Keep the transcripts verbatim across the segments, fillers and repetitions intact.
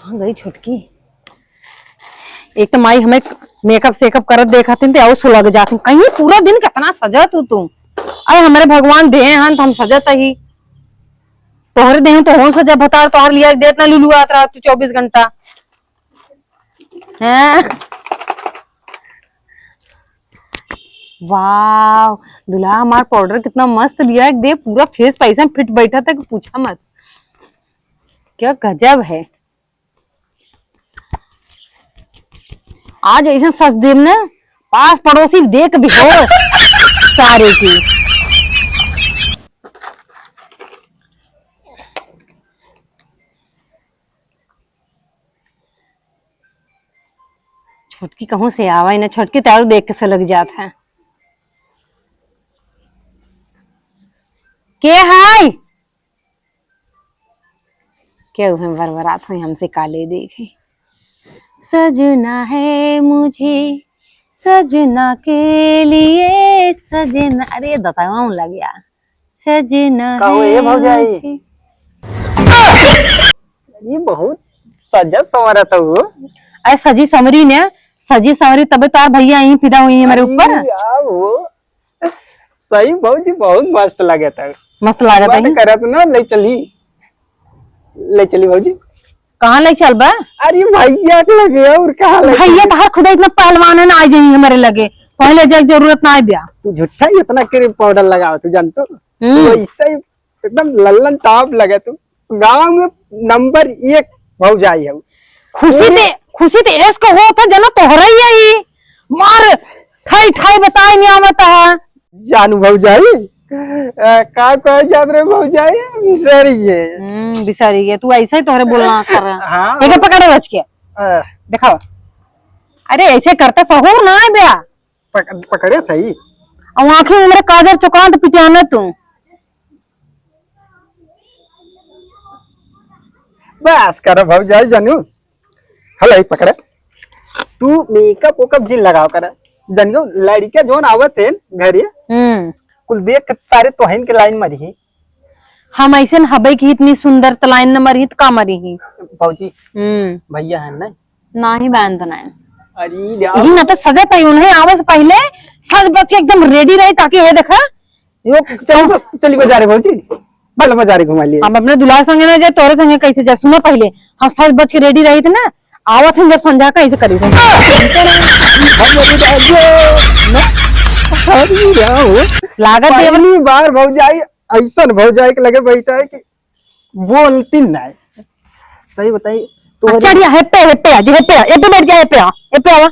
कहाँ गई छोटकी? एक तो माई हमें मेकअप सेकअप करत देखत हन, ते और सुलग जात हन। कहीं पूरा दिन कितना सजत हू तू। अरे हमरे भगवान देहे हन, तो हम सजत ही। तोहरे देहे तो हम सजा भतार, तोहर लिया देत ना लुलुआत रहा तू चउबीस घंटा। हैं? वाह, दुल्हा हमार पाउडर कितना मस्त लिया है, देख पूरा फेस पे ऐसे फिट बैठा था कि पूछा मत। क्या गजब है। आज ऐसे सज देब ना, पास पड़ोसी देख बेहोश सारे की। छोटकी कहूँ से आवा ही ना, छोटकी तारू देख के से लग जात है। के हाय? के उहे बरबरात हुई हमसे काले देखे। सजना है मुझे, सजना के लिए सजना, अरे दतावा लग गया। सजना कहो है ए भौजाई। मुझे। ये बहुत सजा संवरा था वो। अरे सजी संवरी ने, सजी संवरी तबे तार भैया यहीं फिदा हुई है मेरे अरे ऊपर। यार वो सही भौजी, बहुत मस्त लागत है। मस्त लागत है बात ही। करत ना, ले चली, ले चली भौजी। कहाँ ले चलबा? अरे भैया के लगे, और कहाँ ले भैया चली? तो हर खुदा इतना पहलवान है ना, आ जाइए हमारे लगे, पहले जाए जरूरत ना आए ब्या। तू झूठा ही इतना क्रीम पाउडर लगाओ, तू जान तो। हम्म। वैसे ही एकदम लल्लन टॉप लगे तू, गांव में नंबर एक भौजाई है। खुशी पूरी ते, खुशी ते एस को हो था जना तोहरा ही है, मार ठाई ठाई बताए नहीं आवत है। जानू भौजाई, अ, का कहे जात रहे भौजाई, बिसरी है। हम्म, बिसरी है। तू ऐसे ही तोहरे बोलना कर रहा। हाँ। एक पकड़े बच के। अ। दिखाओ। अरे ऐसे करता सहूर ना है ब्या। पक-, पकड़े सही। और आँखें में मेरे काजर चुकांत पिटियाना तू। बस करो भौजाई जानू। हेलो, ई पकड़े। तू मेकअप वेकअप जिन लगाओ कर। जानियो, लड़िका जोन आवत है घरे, हम्म। कुल देख के सारे तोहन के लाइन मारी ही। हम ऐसे न हबे कि इतनी सुंदर त लाइन न मारी ही, त का मारी ही? भौजी, हम्म। भैया है ना? नाही बहन त नाही। अरे यार। यही ना तो सजा पाई उन्हें आवे से पहले सज बज के एकदम रेडी रही, ताकि ये देखा, यो चली ब-, चली बाजारे भौजी, बल बाजारे घुमा लिए। हम अपने दुल्हा संगे ना जाए, तोरे संगे कैसे जाए? सुनो पहले, हम सज बज के रेडी रही थे ना, आवत हैं जब संझा का ऐसे करी थे। अरे यार, लागत देवर पहली बार भौजाई ऐसन भौजाई के लगे बैठा है कि बोलती नहीं। सही बताई, तो अच्छा, ये हे पे, हे पे आ, जी, हे पे आ, ए पे बैठ जा, हे पे आ, ए पे आवा,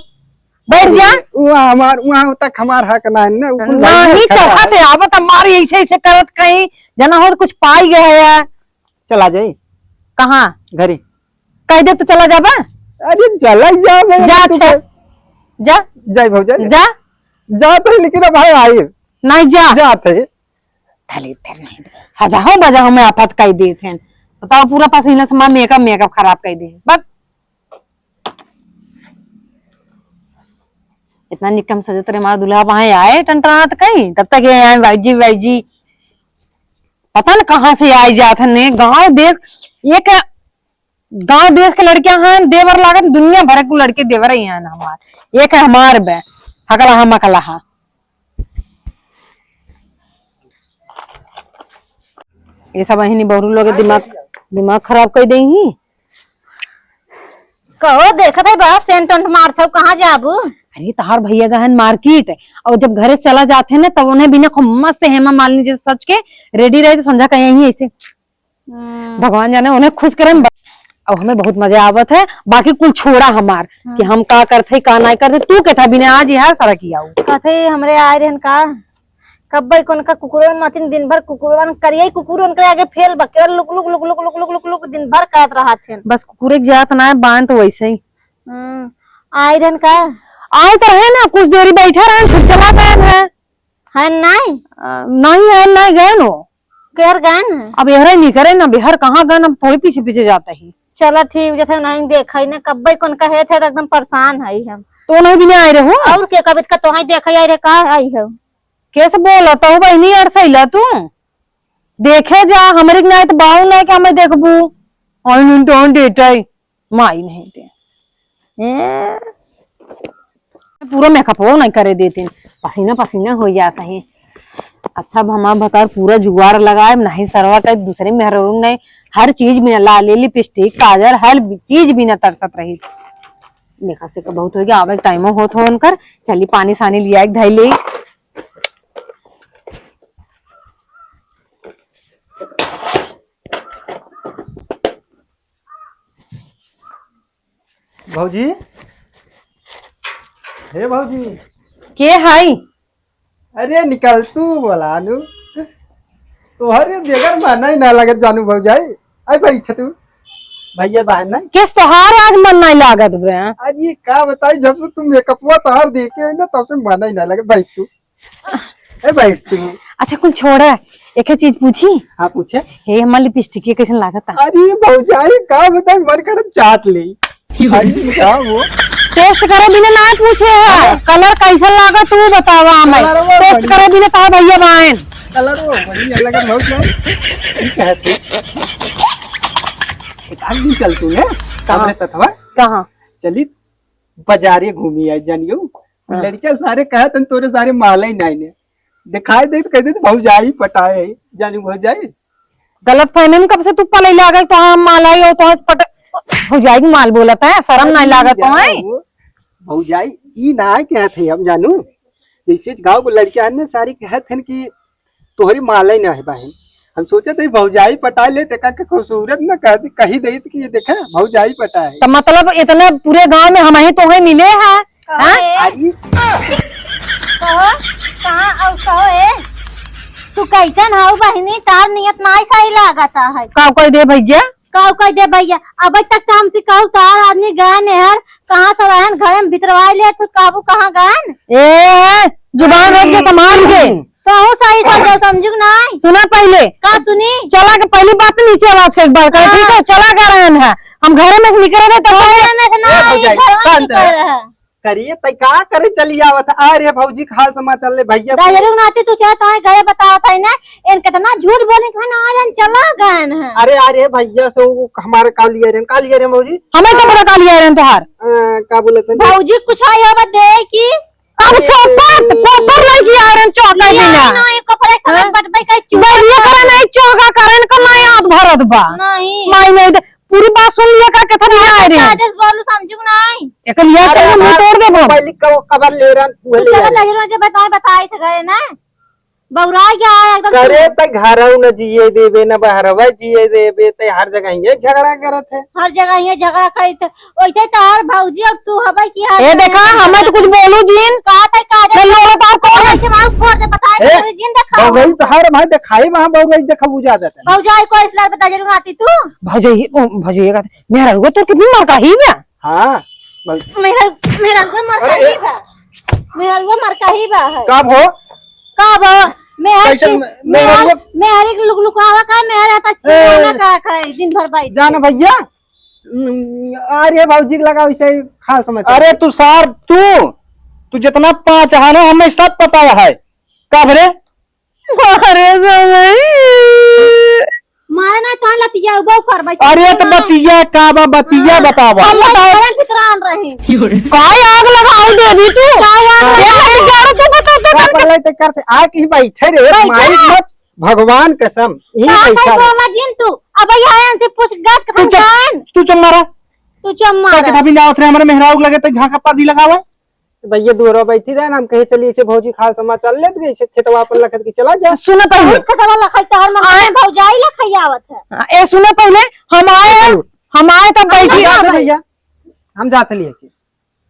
बैठ जा। वहाँ हमार, वहाँ तक हमार हक ना है ना, उ कुल नहीं भैया खड़ा चढ़त है। है, आवत हमारी ऐसे, ऐसे करत कहीं जना हो तो कुछ पाई गए है। चला जाई। कहाँ? घरे। कह दे तो चला जाबा। अरे चला ही जा, मैं जा, तू अच्छा। के जा। जाई भौजाई। जा। जा तो, लेकिन अब भाई आई। नहीं जा। जात है। धली तेरे नहीं दे। सजाओ बजाओ में आफत कई देत हैं। बताओ, पूरा पसीना से माँ मेकअप, मेकअप खराब कई दे। बस। इतना निकम सजत रहे हमारा दूल्हा, वहां आए टनटनात कहीं, तब तक ये आए, "बाबूजी, बाबूजी।" पता न कहाँ से आई जात है ने, गांव देश, एक गांव देश के लड़कियां हैं, देवर लागत, दुनिया भर के लड़के देवर ही हैं हमार। एक है हमार बे, हकलाहा मकलाहा। ये सब अहिनी बहरू लोग के दिमाग, दिमाग खराब कर देही। कहो, देखत है बा, सेंट वेंट मारत हो, कहाँ जाबू? अरे, तहार भैया गहन मार्केट, और जब घरे चला जाते हैं ना, तब उन्हें बिना खूब मस्त हेमा मालिनी जैसे सज के रेडी रहे, तो संझा का यहीं ऐसे। हम्म। भगवान जाने उन्हें खुश करें। और हमें बहुत मजा आवत है, बाकी कुल छोड़ा हमार कि हम्म। हम का करते, का नहीं करते। तू के था बिना आज यहाँ सड़क ही आऊ। कथे हमरे आए रहन का, कब्बे कोन का कुकुरन मतिन दिन भर कुकुरन करिए, कुकुरन के आगे फेल बा, केवल लुक, लुक, लुक, दिन भर करत रहत हैं। बस कुकुरे के जात ना है, बांध तो वैसे ही। हम्म, आए रहन का? आए तो है ना, कुछ देरी बैठा रहन, फिर चला गए हैं। है नहीं? अ, नहीं है, नहीं गए नो। केहर गए न? अब एहरे नहीं करे ना, बेहर कहाँ गए न, अब थोड़ी पीछे पीछे जाता ही। चला ठीक, जैसे नहीं देखा ही ना, कब्बे कौन कहे थे, तो एकदम परेशान है हम। तो नहीं भी नहीं आए रहे हो? और के कबित का तोहाई देखा ही आए रहे, का आई हो? कैसे बोला तो बहनी अड़सैला तू? देखे जा, हमरे के नहीं तो बाऊ नहीं कि हमें देखबू। और नहीं तो डेटाई। माई नहीं दे। ए, पूरा मेकअपो नहीं करे देते, पसीना पसीना हो जाता है। अच्छा, अब हमार भतार पूरा जुगाड़ लगाए, नहीं सरवा का दूसरे मेहरारू नहीं, हर चीज बिना लाली, लिपस्टिक, काजल, हर चीज बिना तरसत रही। देखा से का बहुत हो गया, आवे टाइमो होत हो उनकर। चली पानी सानी लिया एक धई ले। भौजी, हे भौजी। के हाई? अरे निकल तू बोलानु। तोहरे बेगर मन नहीं ना लगत जानू भौजाई। आई बैठ तू। भैया बाहर ना। केस तोहार आज मन नहीं लागत बे? आज ये का बताई, जब से तुम मेकअपवा तोहार देखे है ना, तब से मन नहीं ना लगत। बैठ तू। ए, बैठ तू। अच्छा, कुल छोड़ा, एक चीज पूछी? हाँ, पूछे। हे, हमार लिपस्टिक के कैसन लागत है? अरे भौजाई, का बताई, मन करत चाट ले। अरे का वो? टेस्ट करे बिना ना पूछे है, कलर कैसन लागत तू बतावा हमें। कलरवा टेस्ट बढ़िया। करे बिना तो भैया बाएन। कलरवा बढ़िया लगत भौजाई। ठीक है तू। एक आध दिन चल तू ने, कहाँ? हमरे सथवा। कहाँ? चली बाजारे घूमी आई जानियो। हाँ। लड़किया सारे कहत हन तोरे सारे माला ही नाई ने। दिखाई दे तो कह दे तो भौजाई पटाए है, जानी भौजाई। गलत फहमी में कब से तू पले लागल, तो हम माला ही हो, तो हम पट-, भौजाई के माल बोलत है, शर्म नहीं लागत तो है। भौजाई ई ना कहत है हम जानू, जैसे गाँव को लड़किया हन ने सारी कहत हन कि तोहरी माला ही ना है बहिन। हम सोचत हई भौजाई पटा ले, तेका के खूबसूरत न कह दे, कही दई कि ये देखा भौजाई पटा है। तो मतलब इतना पूरे गांव में हम ही तो है मिले हैं, कहो हाँ? ए, अरे कहो, कहाँ अउ कहो ए, तू कैसन हऊ बहिनी? तार नियत नाई सही लागत है। का कह दे भैया? का कह दे भैया? अब तक तो हमसे कहू तार आदमी गए नेहर, कहाँ से रहन, घर में भितरवाई ले, तू काबू कहाँ गए? ए, जुबान रख के संभाल के। कहूँ सही समझो, समझू कि नाई? सुना पहले। का सुनी? चला के पहली बात नीचे आवाज के एक बार कर, हाँ। ठीक है? चला कर रहन है। हम घर में से निकल रहे तब घरे में से ए, नाई, भौजाई, घर में शांत निकल रह। रहे। करिए, तै का करे चली आवत है? अरे भौजी के हाल समाचार ले भैया। दायरू नाती तू चाहत है, घरे बतावत है ना, इन कितना झूठ बोले खाना आ रहन, चला गए हैं। अरे, अरे भैया से वो हमारे का लिए रहन, का लिए रहन भौजी? हमें तो पता का लिए रहन तोहार। अ, का बोलत है? भौजी कुछ आई अब दे की अब अरे। फोकर, फोकर लड़की आ रहे हैं, चौका लिया बिना। ना, ये कपड़े खराब हाँ? बटबै का चूहा बटबै का नहीं, चौका करें का ना याद भरत बा। नहीं। माई नहीं दे, पूरी बात सुन लिया का, कितना नहीं आए रे। काजल बोलू समझू नहीं। एक लिया अरे, तो मुंह हाँ, तोड़ दे बोल। पहली क-, कबर ले रहा, वो तू ले चला रहा। तजुर्बा के बताए, बताए थे गए ना। बौराई गया है एकदम करे तू। तै घरऊ न जिए देबे, न बहरवा जिए देबे, तै हर जगह ये झगड़ा करत है। हर जगह ये झगड़ा करत है। वैसे तो हर भौजी और तू हबै की हर ए, जगह देखा, ये हमें तो झगड़ा कुछ बोलू जिन। कहा तै काजल मैं लोड़ा तार कौन है? ऐसे मार फोड़ दे, बताए ए, तो जिन देखा। बउरई तो हर भाई देखाई, वहाँ बउरई देखा, बुझा देता है। भौजाई को इस लग बता जरूर आती तू। भौजाई, ओ, भौजाई का, मेरा रुआ तो कितनी मार का ही बा? हाँ, बस। मेरा, मेरा रुआ मार अरे, का ही बा। मेरा रुआ मार का ही बा है। का भो? का बा? मैं हर कैसे चीज, मैं, मैं मैं हर, वो मैं हर एक लुक लुकावा का, मैं हर आता ए, छिपाना का करे, दिन भर बैठ जाना के। भैया। हम्म, अरे भौजी के लगा वैसे ही खाल समझ। अरे तू सार, तू, तू जितना पाँच है ना, हमें सब पता है। का भरे? अरे समय। मारे ना तो लतिया उबो कर भाई। अरे तो बतिया का बा, बतिया हाँ। बतावा। हम बताओ। घरे भीतर आन रहे। काय आग लगाओ देवी तू? काय आग ये लगाओ? मत करो, तू बता, तू का बता। पगलाई ते करते, आ की बैठे रे, बैठे माई ना। मत, भगवान कसम, यही का बैठा कर रहे। बोला जिन तू? अब यहाँ से पूछ गत तू खत्म चुप, जान। तू चुप मारा। तू चुप मारा। का कभी ना उतरे हमारे मेहराऊ लगे तो झांका पादी लगावा। तो भैया दुअरा बैठी रहे ना, हम कहे चलिए इसे भौजी खाल समाचार लेत गई, इसे खेतवा अपन लखत के चला जा। सुन पहले। बहुत खेतवा लखत के हर मन आए। में भौजाई लखई आवत है। हाँ, ए सुन पहले, हम आए, चलो। हम आए तब हम बैठी। ना जाते आवे। भैया, हम जाते लिए के।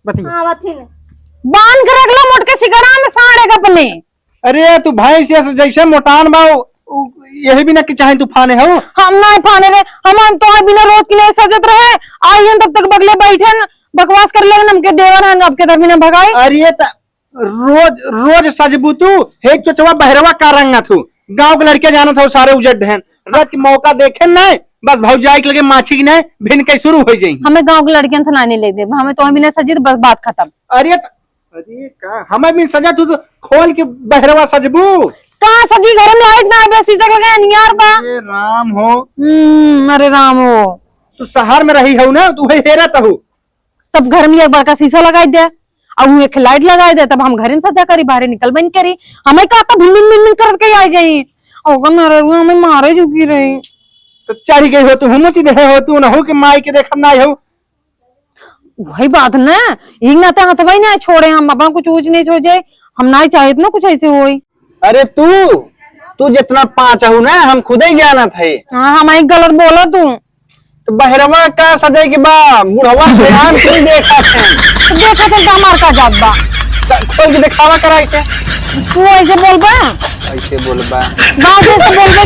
बतिया। हाँ, बतिया। बांध के रख लो मोटके सिगड़ा में साड़े के अपने। अरे तू भैंस जैसे, जैसे मोटान बा, उ, उ, यही बिना कि चाहे तू फाने हो। हम ना फाने रे, हम, हम तो बिना रोज के लिए सजत रहे, आई हम तब तक बगले बैठे न, बकवास कर लेगन, हमके देवर हन, अब के तरफ ना भगाए। अरे त रोज, रोज सजबू तू, हे चोचवा बहरवा का रंगत हूँ, गाँव के लड़के जानत हो सारे उजट हैं, रोज के मौका देखे नहीं, बस भौजाई के लगे माछी की नहीं, भिन के शुरू हो जाई। हमें गाँव के लड़कियन से ना नहीं ले दे, हमें तो बिना सजी तो बस बात खत्म। अरे त-, अरे का, हमें भी सजा, तू तो खोल के बहरवा सजबू। का सजी, घर में लाइट ना आवे, शीशा लगे अनियार बा। अरे राम हो। हम्म, अरे राम हो। तू शहर में रही हऊ ना, तू उहे हेरत हऊ। तब घर में एक बड़का शीशा लगाइ दे, अउ एक लाइट लगाइ दे, तब हम घरे में सजा करी, बाहरे निकलबे न करी। हमें का तो भिन भिन भिन भिन करत के आइ जाई। ओकर मेहररुआ हमें मारे जुगी रही। तो चढ़ गई हो तू, हम चीज है हो तू, ना हो कि माई के देखब ना हो। वही बात ना, एक नाते हथवा ही ना छोड़े हम, अपन कुछ ऊंच नीच हो जाए, हम ना चाहित ना कुछ ऐसे होई। अरे तू, तू जितना पाँच हऊ ना, हम खुदे ही जानत है। हाँ, हम ही गलत बोला तू। तो बहरवा का सजाए के बा, बुढ़वा से आम क्यों देखा थे? देखा थे तो हमार का जात बा? त-, खोल के दिखावा करा इसे। तू ऐसे बोलबा? ऐसे बोलबा। बात ऐसे बोलबा।